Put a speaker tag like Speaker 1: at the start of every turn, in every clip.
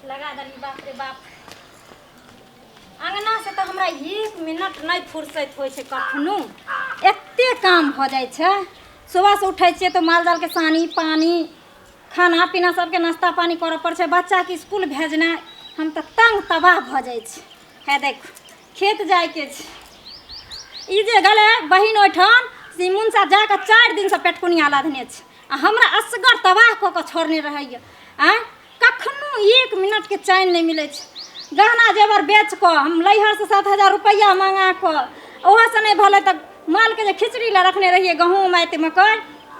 Speaker 1: लगा देली। बाप रे बाप, अङ्गनासँ तऽ हमरा एक मिनट नहि फुर्सत होइ छै कखनो, एते काम भऽ जाइ छै। सुबहसँ उठै छियै तऽ माल जालके सानी पानी खाना पीना सबके नाश्ता पानी करऽ पड़ै छै, बच्चाके इसकुल भेजनाइ, हम तऽ तंग तबाह भऽ जाइ छी। हे देख, खेत जाइके छै। ई जे गेलै बहिन ओहिठाम से मुनसा जाकऽ 4 दिनसँ पेटकुनिया लाधने छै आ हमरा असगर तबाह कऽ कऽ छोड़ने रहैए। आँय, कखनो 1 मिनटके चैन नहि मिलै छै। गहना जेवर बेच कऽ हम लैहरसँ 7000 रुपैआ मँगा कऽ, ओहोसँ नहि भेलै तऽ मालके जे खिचड़ी लए रखने रहियै गहूँम आइ तऽ मकइ,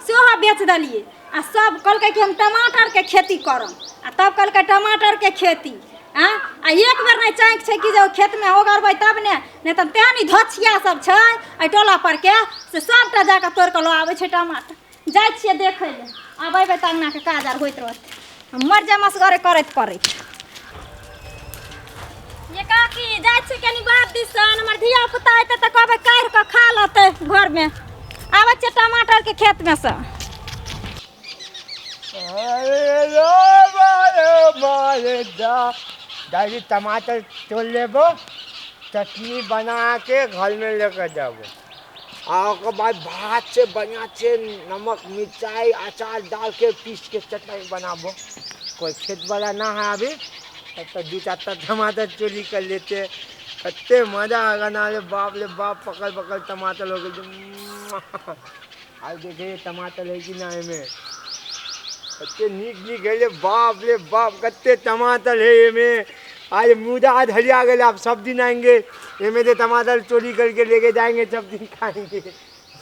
Speaker 1: सेहो बेच देलियै। आ सब कहलकै कि हम टमाटरके खेती करब, आ तब कहलकै टमाटरके खेती। आँय, आ एक बेर नहि चाँकि छै कि जे ओहि खेतमे ओगरबै तब ने, नहि तऽ तेहन ई धोछिया सब छै एहि टोला परके से सबटा जाकऽ तोड़ि कऽ लऽ आबै छै टमाटर। जाइ छियै देखै लए, आब अयबै तऽ अङ्गनाके काज आर होइत रहतै। हम मरि जायब असगरे करैत करैत। ये काकी, जाइ छी कनि बाध दिसन, हमर धिया पुता अयतै तऽ कहबै काढ़ि कऽ खा लेतै घरमे। आबै छियै टमाटरके खेतमे सँ।
Speaker 2: दादी टमाटर तोड़ लेबो, चटनी बना के घर में लेकर जाबो, आ ओकर बाद भात से बढ़िया से नमक मिर्चाई अचार डाल के पीस के चटनी बनाबो। कोई खेत वाला ना है अभी, तब तक 2 4 टमाटर चोरी कर लेते, कते मजा आएगा ना। रे बाप रे बाप, पकड़ पकड़ टमाटर हो गए। आज देखे टमाटर है कि ना एमे, कते नीक नीक है रे बाप रे बाप, कते टमाटर है एमे। आज मुदा आज हरिया गए, आप सब दिन आएंगे एमे से टमाटर चोरी करके लेके जाएंगे, सब दिन खाएंगे।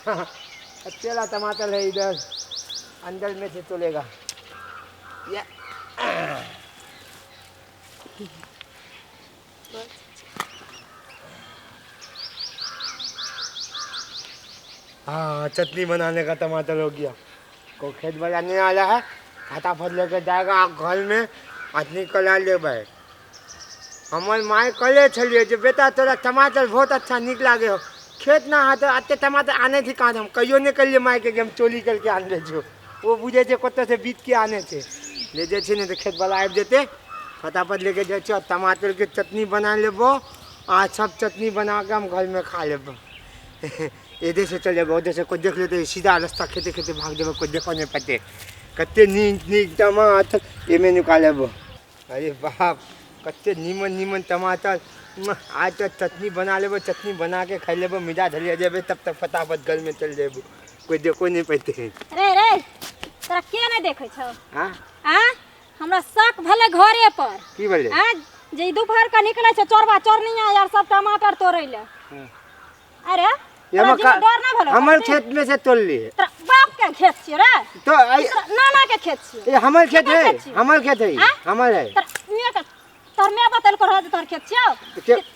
Speaker 2: अकेला टमाटर है इधर, अंदर में से तोलेगा। या हाँ, चटनी बनाने का टमाटर हो गया। को खेत वाला नहीं आया है, फटाफट लेके जाएगा घर में, आदमी कला ले भाई। हमर माय कहले छलिए जे बेटा तोरा टमाटर बहुत अच्छा निक लागे हो, खेत ना हाथ आते टमाटर आने थी कहाँ, हम कहियो नहीं कहलिए माय के कि हम चोरी करके आनले छो। वो बुझे छे कतऽ से बीत के आने छे, ले जाइ छे, नहीं तो खेत वाला आबि जेते। फटाफट लेके जाइ छे, टमाटर के चटनी बना लेबो, आ सब चटनी बना के हम घर में खा लेबो। इधर से चल जेबो, उधर से कोई देख लेते सीधा रास्ता खेते खेते भाग जेबो, कोई देखो नहीं पाते। कते नीक नीक टमाटर एमे निकाल लेबो। अरे बाप, कते नीमन नीमन टमाटर। आज तो चटनी बना लेबो, चटनी बना के खा लेबो, मिजा ढलिया जेबे, तब तक फटाफट घर में चल जेबो, कोई देखो नहीं पाते।
Speaker 1: रे रे, तोरा के नहीं देखै छौ?
Speaker 2: हाँ?
Speaker 1: आ हमरा शक भेलै घरे पर।
Speaker 2: की भेलै?
Speaker 1: आ जे दोपहर के निकलै छै चोरबा चोरनिया यार सब टमाटर तोड़ै ले।
Speaker 2: हाँ।
Speaker 1: अरे तोरा जीवन डर ना भेलौ?
Speaker 2: हमर खेत में से तोड़ लिए।
Speaker 1: तोरा बाप के खेत छियै रे?
Speaker 2: तो
Speaker 1: नाना के खेत छियै।
Speaker 2: ये हमर खेत
Speaker 1: केकर
Speaker 2: है,
Speaker 1: खेत छियै?
Speaker 2: हमर खेत है,
Speaker 1: हाँ?
Speaker 2: हमर है।
Speaker 1: तोरा मेरे के, तोर my बतल को रहे तोर खेत छियौ?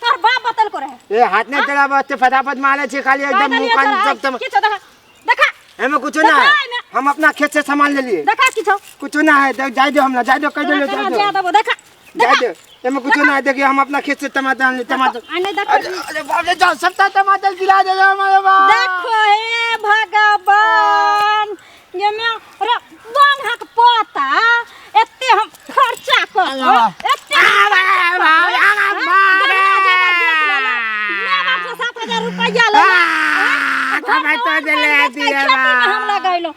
Speaker 1: तोर बाप बतल को रहे?
Speaker 2: ए हाथ नहीं
Speaker 1: हाँ?
Speaker 2: चलाबो, ते फटाफट मारे छे खाली एकदम
Speaker 1: का
Speaker 2: मुंह
Speaker 1: देलियै
Speaker 2: कान
Speaker 1: तोरा?
Speaker 2: सब तम।
Speaker 1: की छौ देखा, देखा।
Speaker 2: एमे कुछो ना
Speaker 1: देखा
Speaker 2: है।
Speaker 1: एमे।
Speaker 2: हम अपना खेत से सामान ले लिए।
Speaker 1: देखा की छौ?
Speaker 2: कुछो ना है, देख, जाय दो हमरा, जाय दो, कह दो,
Speaker 1: तोरा
Speaker 2: जाय
Speaker 1: केना
Speaker 2: दो।
Speaker 1: जाय देबो, देखा,
Speaker 2: जाय
Speaker 1: देखा।
Speaker 2: दो। एमे कुछो ना है, देखिए हम अपना खेत से टमाटर आनले, टमाटर।
Speaker 1: आ नहीं देखो।
Speaker 2: अरे, अरे बाप रे, जाओ, सबटा टमाटर गिरा दे हमारे बाप।
Speaker 1: देखो हे भगवान, ये में रे बन हक पोता, एते हम खर्चा कर, एते हम खर्चा कर, हाँ? गहना जेवर बेच लेलहुँ। माय बाप से 7000 रुपैआ लेलहुँ, हाँ? घर
Speaker 2: टमाटर
Speaker 1: पर
Speaker 2: देले
Speaker 1: बेच के
Speaker 2: दिए
Speaker 1: खेती में हम लगैलहुँ।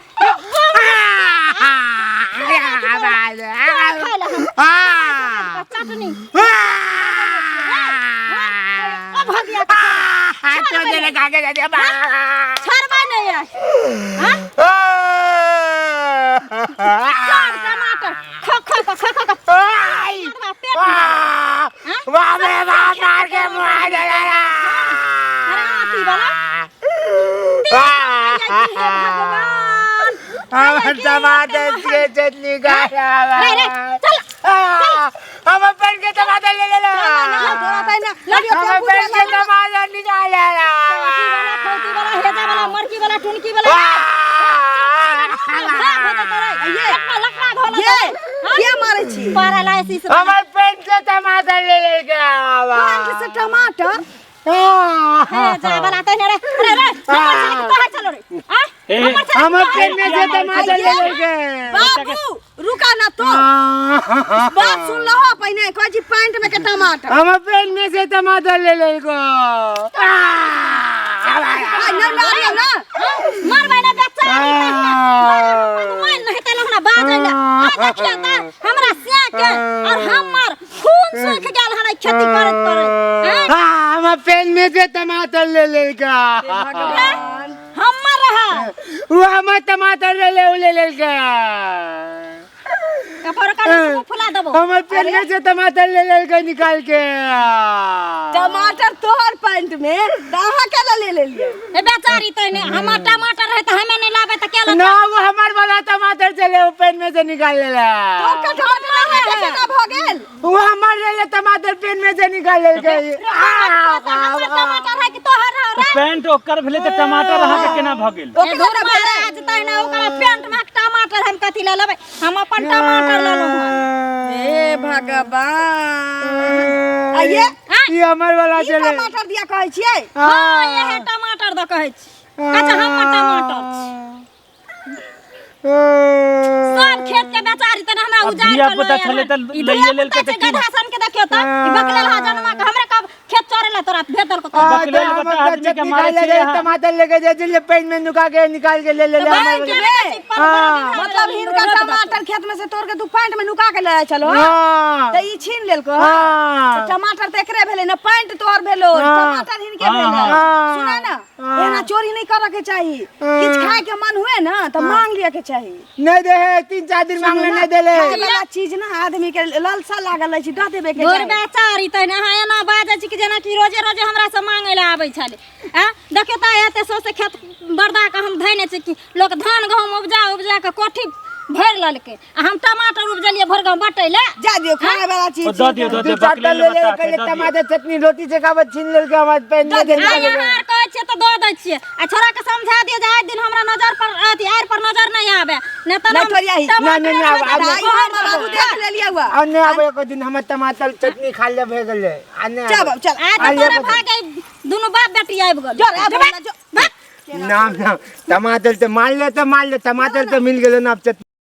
Speaker 1: रे बन हक पोता, खाय लए हम। चटनी। ओ भगिया के छोड़बै नहि आइ। हाँ? सब टमाटर खो खो के खो खो के मरबा पेट में। हाँ? अरे वाला हे भगवान,
Speaker 2: टमाटर के चटनी खा
Speaker 1: रे रे चल,
Speaker 2: हम अपन के टमाटर ले ले हम अपन के टमाटर निकाल
Speaker 1: अथी वाला खौती वाला हेजा वाला मरकी वाला टुनकी वाला
Speaker 3: ये के मारै छी?
Speaker 1: पैरालाइसिस।
Speaker 2: हमर पेट से टमाटर ले ले के
Speaker 3: पेंट से टमाटर?
Speaker 1: हे जा वाला तने रे रे रे, हमर चले के तोहर चलो रे। आ
Speaker 4: ए,
Speaker 2: हमर पेट में से टमाटर ले लेलकै।
Speaker 3: बाबू रुका ना तो बात सुन लहो पहिने कहै छी पैंट में के टमाटर।
Speaker 2: हमर पेट में से टमाटर ले लेलको।
Speaker 3: आ, नहीं मारियो ना।
Speaker 1: मारबै ना बेचारी मार नहीं त हमरा बाजै ला। आ देखियो त हमरा सिया के और हमर खून सूख गेल हन एहि खेती करैत करैत। हैं?
Speaker 2: हमर पेट में से टमाटर ले लेलका।
Speaker 3: भगवान
Speaker 1: हमर रहे
Speaker 2: वो हमर टमाटर ले ले उ ले लेलका।
Speaker 1: कपर का फुला देबो।
Speaker 2: हमर पेट में से टमाटर ले लेलका निकाल के।
Speaker 3: टमाटर तोहर पैंट में त अहाँ केना ले लेलियै?
Speaker 1: ए बेचारी त ने हमर टमाटर रहे त हमे नहीं लाबे त केला।
Speaker 2: ना वो हमर वाला टमाटर चले वो पेट में से निकाल लेला।
Speaker 3: तो ओकर टमाटर अहाँके केना भऽ गेल?
Speaker 2: वो हमर ले ले टमाटर पेट में से निकाल लेलकै।
Speaker 1: हमर टमाटर है कि तोहर रहे रे?
Speaker 4: पैंट ओकर भेलै तऽ टमाटर अहाँके केना भऽ गेल?
Speaker 3: ओकर
Speaker 1: धुर
Speaker 3: केना भेलै?
Speaker 1: महाराज तहिना ओकरा पेंट में टमाटर हम कथी लऽ लेबै, हम अपन टमाटर लऽ लेलहुँ हन।
Speaker 3: हे भगवान, आइये
Speaker 2: ई हमर वाला
Speaker 3: ई
Speaker 2: चले।
Speaker 3: टमाटर दिया कहै छियै?
Speaker 1: हाँ इहे टमाटर दऽ कहै छी। अच्छा हमर टमाटर छी। सब खेत के बेचारी तऽ हमरा
Speaker 4: अब
Speaker 1: उजाड़
Speaker 4: धिया
Speaker 1: के
Speaker 4: पुता
Speaker 1: लऽ
Speaker 4: छलै
Speaker 1: आयल
Speaker 4: तऽ
Speaker 1: हन। ई
Speaker 4: लैये
Speaker 1: धिया
Speaker 4: लेलकै
Speaker 1: पुता
Speaker 4: तऽ
Speaker 1: छै
Speaker 4: की?
Speaker 1: गधा सन के देखियौ तऽ ई बकलेल हा जनमा के हमरे कब खेत चरे ला तोरा भेज देलको।
Speaker 4: बकलेल बच्चा आदमी के मारै छियै अहाँ।
Speaker 2: टमाटर लेके जाय छलियै पानि में नुका के निकाल के ले ले ले हमर वाला। हाँ।
Speaker 3: मतलब हिनका टमाटर खेत में से तोड़ के तू पैंट में नुका के ले आयल छलो?
Speaker 2: हाँ।
Speaker 3: तऽ ई छीन लेलको?
Speaker 2: हाँ।
Speaker 3: तऽ टमाटर तऽ एकरे भेलै ने, पैंट तोहर भेलो,
Speaker 2: हाँ।
Speaker 3: टमाटर हिनके
Speaker 4: हाँ,
Speaker 3: भेलै।
Speaker 2: हाँ।
Speaker 3: सुना ना,
Speaker 2: हाँ।
Speaker 3: एना चोरी नहीं करे के चाही। किछ खाए के मन हुए ना तऽ मांग लिय के चाही।
Speaker 2: नहीं दे है, 3-4 दिन मांगले नहीं देले।
Speaker 3: खाए वाला चीज ना आदमी के लालसा लागल रहै छै, दऽ देबे के
Speaker 1: धुर
Speaker 3: चाही।
Speaker 1: बेचारी तहिना अहाँ एना बाजै छी कि जेना कि रोजे रोजे हमरा से मांगै लए आबै छलै। आँ देखियौ तऽ एते सौंसे खेत बरदा के हम धैने छी कि लोक धान गहूम उपजा उपजा के कोठी भरि लेलकै आ हम टमाटर उपजलियै भरि गाँव बटै लए।
Speaker 3: जा दियौ खाए वाला चीज।
Speaker 4: ओ दऽ दियौ, दऽ
Speaker 2: दू
Speaker 4: दियौ,
Speaker 2: चार टा
Speaker 4: बकलेल
Speaker 2: ले ले
Speaker 4: बच्चा छै,
Speaker 2: कहले
Speaker 4: दऽ दियौ।
Speaker 2: टमाटर चटनी रोटी से खाबत छीन लेलकै हमर पेट में से
Speaker 1: आइ
Speaker 2: निकाल
Speaker 1: अहाँ
Speaker 2: के।
Speaker 1: आर कहै छियै तऽ दऽ दै छियै आ छोड़ा के समझा दियौ जे आइ दिन हमरा नजर पर अथी आरि पर नजर नहि आबै, नहि तऽ
Speaker 3: नहि थोड़ियाही।
Speaker 2: नहि, नहि, नहि, आब- आब-
Speaker 3: दाइ हमर बाबू देख लेलियै हुआ।
Speaker 2: आ नहि आबै एको दिन हमर टमाटर चटनी खा ले भए गेलै आ नहि
Speaker 3: चल
Speaker 2: आबै।
Speaker 3: बाबू चल।
Speaker 1: आइ तऽ तोरे भागे दुनू बाप बेटी आबि गेल।
Speaker 3: जो आबि गेल, जो।
Speaker 2: नाम नाम टमाटर तऽ मार ले तऽ मार ले, टमाटर तऽ मिल गेलै ना, अब चटनी।